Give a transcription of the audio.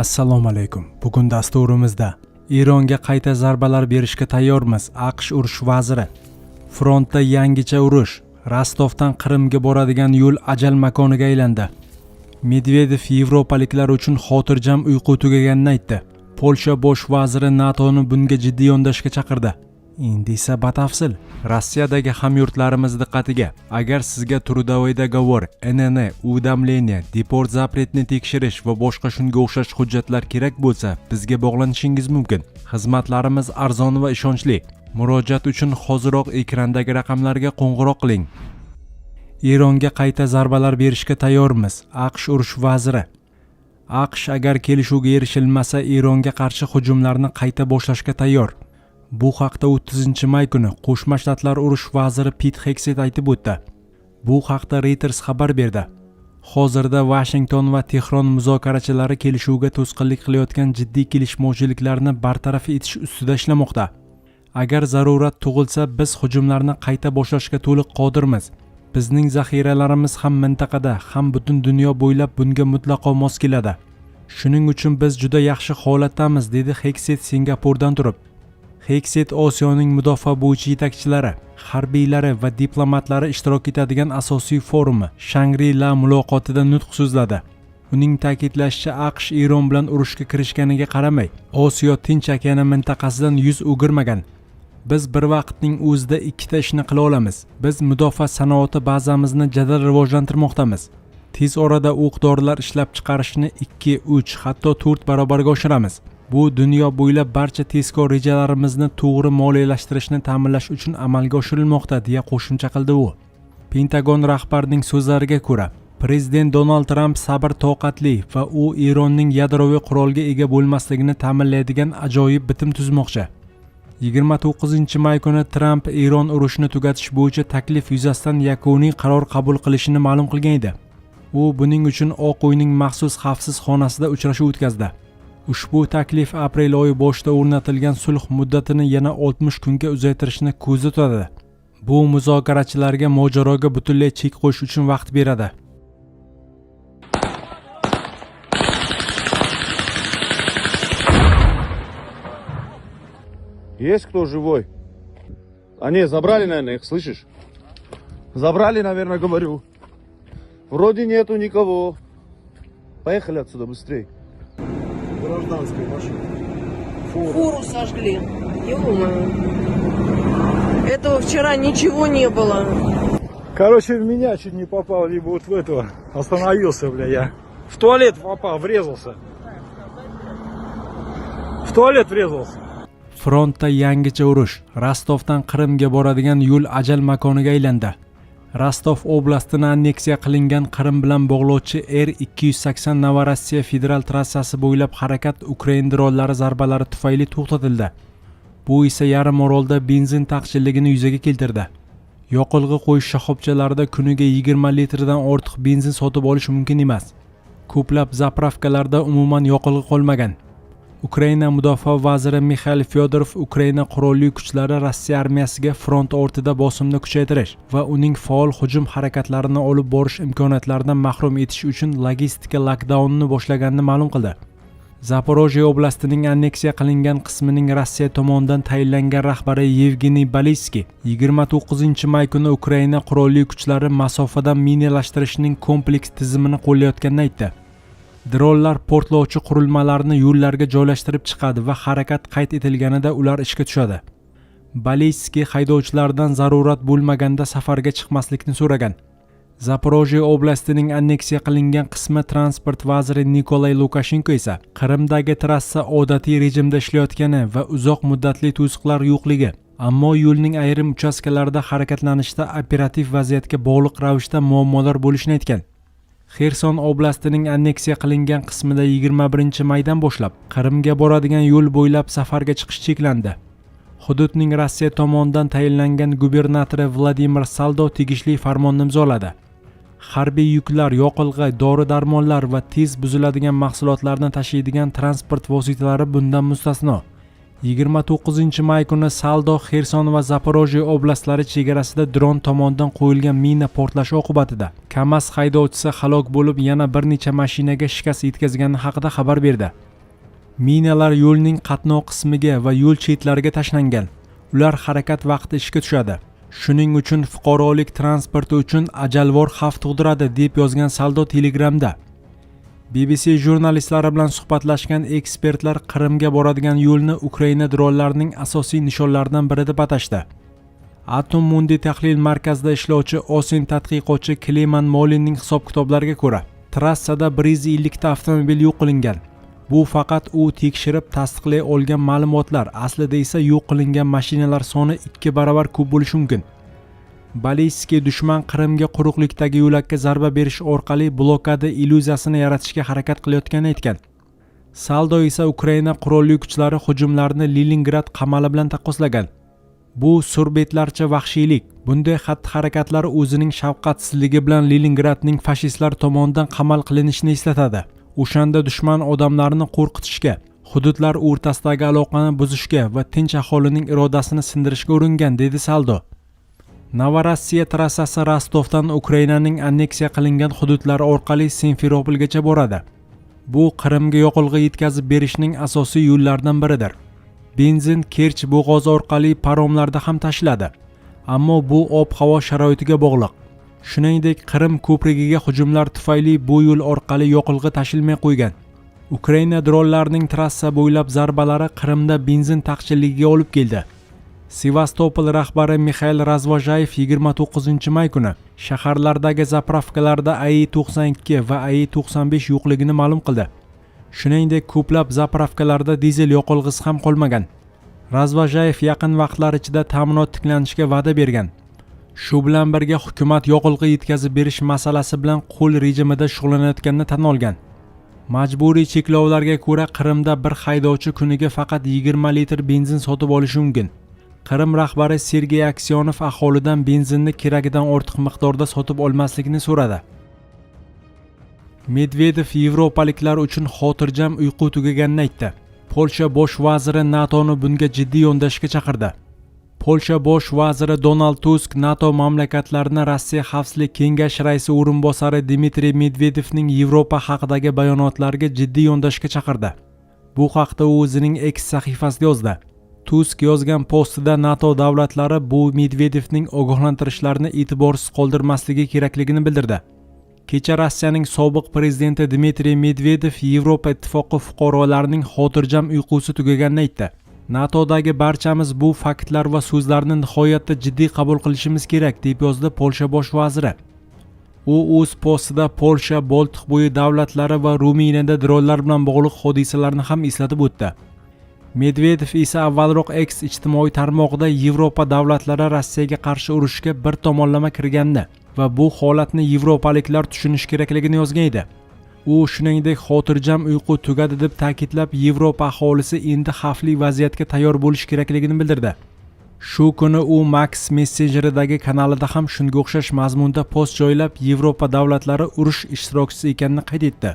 Assalomu alaykum. Bugun dasturimizda Eronga qayta zarbalar berishga tayyormiz. AQSh urush vaziri. Frontda yangicha urush. Rostovdan Qrimga boradigan yo'l ajal makoniga aylandi. Medvedev yevropaliklar uchun xotirjam uyqu tugaganini aytdi. Polsha bosh vaziri NATOni bunga jiddiy yondashishga chaqirdi. Endi esa batafsil. Rossiyadagi hamyurtlarimiz diqqatiga: agar sizga трудовой договор, ИНН, уведомление, депорт запрет ni tekshirish va boshqa shunga o'xshash hujjatlar kerak bo'lsa, bizga bog'lanishingiz mumkin. Xizmatlarimiz arzon va ishonchli. Murojaat uchun hoziroq ekrandagi raqamlarga qo'ng'iroq qiling. Eronga qayta zarbalar berishga tayyormiz. AQSh urush vaziri. AQSh agar kelishuvga erishilmasa, Eronga qarshi hujumlarni qayta boshlashga tayyor. Bu haqda 30 may kuni Qo'shma Shtatlar urush vaziri Pit Hegset aytib o'tdi. Bu haqda Reuters xabar berdi. Hozirda Vashington va Tehron muzokarachilari kelishuvga to'sqinlik qilayotgan jiddiy kelishmovchiliklarni bartaraf etish ustida ishlamoqda. Agar zarurat tug'ilsa, biz hujumlarni qayta boshlashga to'liq qodirmiz. Bizning zaxiralarimiz ham mintaqada, ham butun dunyo bo'ylab bunga mutlaqo mos keladi. Shuning uchun biz juda yaxshi holatdamiz, dedi Hegset Singapurdan turib. Hegset Osiyoning mudofaa bo'yicha yetakchilari, harbiylari va diplomatlari ishtirok etadigan asosiy forumi Shangri-La muloqotida nutq so'zladi. Uning ta'kidlashicha, AQSh Eron bilan urushga kirishganiga qaramay, Osiyo Tinch okeani mintaqasidan yuz o'girmagan. Biz bir vaqtning o'zida ikkita ishni qila olamiz. Biz mudofaa sanoati bazamizni jadal rivojlantirmoqdamiz. Tez orada o'q-dorilar ishlab chiqarishni 2, 3, hatto 4 barobarga oshiramiz. Bu dunyo bo'ylab barcha tezkor rejalarimizni to'g'ri moliyalashtirishni ta'minlash uchun amalga oshirilmoqda, deya qo'shimcha qildi u. Pentagon rahbarining so'zlariga ko'ra, prezident Donald Tramp sabr toqatli va u Eronning yadroviy qurolga ega bo'lmasligini ta'minlaydigan ajoyib bitim tuzmoqchi. 29 may kuni Tramp Eron urushini tugatish bo'yicha taklif yuzasidan yakuniy qaror qabul qilishini ma'lum qilgan edi. U buning uchun Oq uyning maxsus xavfsiz xonasida uchrashuv o'tkazdi. Ushbu taklif aprel oyi boshida o'rnatilgan sulh muddatini yana 60 kunga uzaytirishni ko'zda tutadi. Bu muzokarachilarga mojaroga butunlay chek qo'yish uchun vaqt beradi. Есть кто живой? А не, забрали, наверное, их, слышишь? Забрали, наверное, говорю. Вроде нету никого. Поехали отсюда быстрей. Гражданская машина. Фура. Фуру сожгли. Ё-моё. Этого вчера ничего не было. Короче, в меня чуть не попал, либо вот в этого. Остановился, бля, я. В туалет попал, врезался. В туалет врезался. Frontda yangicha urush. Rostovdan Qrimga boradigan yo'l ajal makoniga aylandi. Rostov oblastini anneksiya qilingan Qrim bilan bog'lovchi R280 Novorossiya federal trassasi bo'ylab harakat ukrain dronlari zarbalari tufayli to'xtatildi. Bu esa yarim orolda benzin taqchilligini yuzaga keltirdi. Yoqilg'i qo'yish shoxobchalarida kuniga 20 litrdan ortiq benzin sotib olish mumkin emas. Ko'plab заправка larda umuman yoqilg'i qolmagan. Ukraina mudofaa vaziri Mixail Fyodorov Ukraina qurolli kuchlari Rossiya armiyasiga front ortida bosimni kuchaytirish va uning faol hujum harakatlarini olib borish imkoniyatlaridan mahrum etish uchun logistika lokdaunini boshlaganini ma'lum qildi. Zaporojye oblastining anneksiya qilingan qismining Rossiya tomonidan tayinlangan rahbari Yevgeniy Balitskiy 29 may kuni Ukraina qurolli kuchlari masofadan minalashtirishning kompleks tizimini qo'llayotganini aytdi. Dronlar portlovchi qurilmalarni yo'llarga joylashtirib chiqadi va harakat qayd etilganida ular ishga tushadi. Balitskiy haydovchilardan zarurat bo'lmaganda safarga chiqmaslikni so'ragan. Zaporojye oblastining anneksiya qilingan qismi transport vaziri Nikolay Lukashenko esa Qrimdagi trassa odatiy rejimda ishlayotgani va uzoq muddatli to'siqlar yo'qligi, ammo yo'lning ayrim uchastkalarida harakatlanishda operativ vaziyatga bog'liq ravishda muammolar bo'lishini aytgan. Xerson oblastining anneksiya qilingan qismida 21 maydan boshlab Qrimga boradigan yo'l bo'ylab safarga chiqish cheklandi. Hududning Rossiya tomonidan tayinlangan gubernatori Vladimir Saldo tegishli farmonni imzoladi. Harbiy yuklar, yoqilg'i, dori-darmonlar va tez buziladigan mahsulotlarni tashiydigan transport vositalari bundan mustasno. 29 may kuni Saldo Xerson va Zaporojye oblastlari chegarasida dron tomonidan qo'yilgan mina portlashi oqibatida KAMAZ haydovchisi halok bo'lib, yana bir necha mashinaga shikast yetkazgani haqida xabar berdi. Minalar yo'lning qatnov qismiga va yo'l chetlariga tashlangan. Ular harakat vaqti ishga tushadi. Shuning uchun fuqarolik transporti uchun ajalvor xavf tug'diradi, deb yozgan Saldo Telegramda. BBC jurnalistlari bilan suhbatlashgan ekspertlar Qrimga boradigan yo'lni Ukraina dronlarining asosiy nishonlaridan biri deb atashdi. Atom Mundi tahlil markazida ishlovchi OSINT tadqiqotchi Kleman Molinning hisob-kitoblariga ko'ra, trassada 150 ta avtomobil yo'q qilingan. Bu faqat u tekshirib tasdiqlay olgan ma'lumotlar, aslida esa yo'q qilingan mashinalar soni 2 barobar ko'p bo'lishi mumkin. Baluyskiy dushman Qrimga quruqlikdagi yo'lakka zarba berish orqali blokada illyuziyasini yaratishga harakat qilayotganini aytgan. Saldo esa Ukraina qurolli kuchlari hujumlarini Leningrad qamali bilan taqqoslagan. Bu surbetlarcha vahshiylik. Bunday xatti-harakatlar o'zining shafqatsizligi bilan Leningradning fashistlar tomonidan qamal qilinishini eslatadi. O'shanda dushman odamlarni qo'rqitishga, hududlar o'rtasidagi aloqani buzishga va tinch aholining irodasini sindirishga uringan, dedi Saldo. Novorossiya trassasi Rostovdan Ukrainaning anneksiya qilingan hududlari orqali Simferopolgacha boradi. Bu Qrimga yoqilg'i yetkazib berishning asosiy yo'llaridan biridir. Benzin Kerch bo'g'ozi orqali paromlarda ham tashiladi. Ammo bu ob-havo sharoitiga bog'liq. Shuningdek, Qrim ko'prigiga hujumlar tufayli bu yo'l orqali yoqilg'i tashilmay qo'ygan. Ukraina dronlarining trassa bo'ylab zarbalari Qrimda benzin taqchilligiga olib keldi. Sevastopol rahbari Mixail Razvojayev 29-may kuni shaharlardagi заправка larda AE92 va AE95 yo'qligini ma'lum qildi. Shuningdek, ko'plab заправка larda dizel yoqilg'isi ham qolmagan. Razvojayev yaqin vaqtlar ichida ta'minot tiklanishiga va'da bergan. Shu bilan birga, hukumat yoqilg'i yetkazib berish masalasi bilan qo'l rejimida shug'ullanayotganini tan olgan. Majburiy cheklovlarga ko'ra, Qrimda bir haydovchi kuniga faqat 20 litr benzin sotib olishi mumkin. Qrim rahbari Sergey Aksyonov aholidan benzinni keragidan ortiq miqdorda sotib olmaslikni so'radi. Medvedev yevropaliklar uchun xotirjam uyqu tugaganini aytdi. Polsha bosh vaziri NATOni bunga jiddiy yondashishga chaqirdi. Polsha bosh vaziri Donald Tusk NATO mamlakatlarini Rossiya Xavfsizlik kengashi raisi o'rinbosari Dmitriy Medvedevning Yevropa haqidagi bayonotlariga jiddiy yondashishga chaqirdi. Bu haqda u o'zining X sahifasida yozdi. Tusk yozgan postida NATO davlatlari bu Medvedevning ogohlantirishlarini e'tiborsiz qoldirmasligi kerakligini bildirdi. Kecha Rossiyaning sobiq prezidenti Dmitriy Medvedev Yevropa Ittifoqi fuqarolarining xotirjam uyqusi tugaganini aytdi. NATOdagi barchamiz bu faktlar va so'zlarni nihoyatda jiddiy qabul qilishimiz kerak, deb yozdi Polsha bosh vaziri. U o'z postida Polsha, Boltiqbo'yi davlatlari va Ruminiyada dronlar bilan bog'liq hodisalarni ham eslatib o'tdi. Medvedev esa avvalroq X ijtimoiy tarmog'ida Yevropa davlatlari Rossiyaga qarshi urushga bir tomonlama kirganini va bu holatni yevropaliklar tushunishi kerakligini yozgan edi. U shuningdek xotirjam uyqu tugadi deb ta'kidlab, Yevropa aholisi endi xavfli vaziyatga tayyor bo'lishi kerakligini bildirdi. Shu kuni u Max messenjeridagi kanalida ham shunga o'xshash mazmunda post joylab, Yevropa davlatlari urush ishtirokchisi ekanini qayd etdi.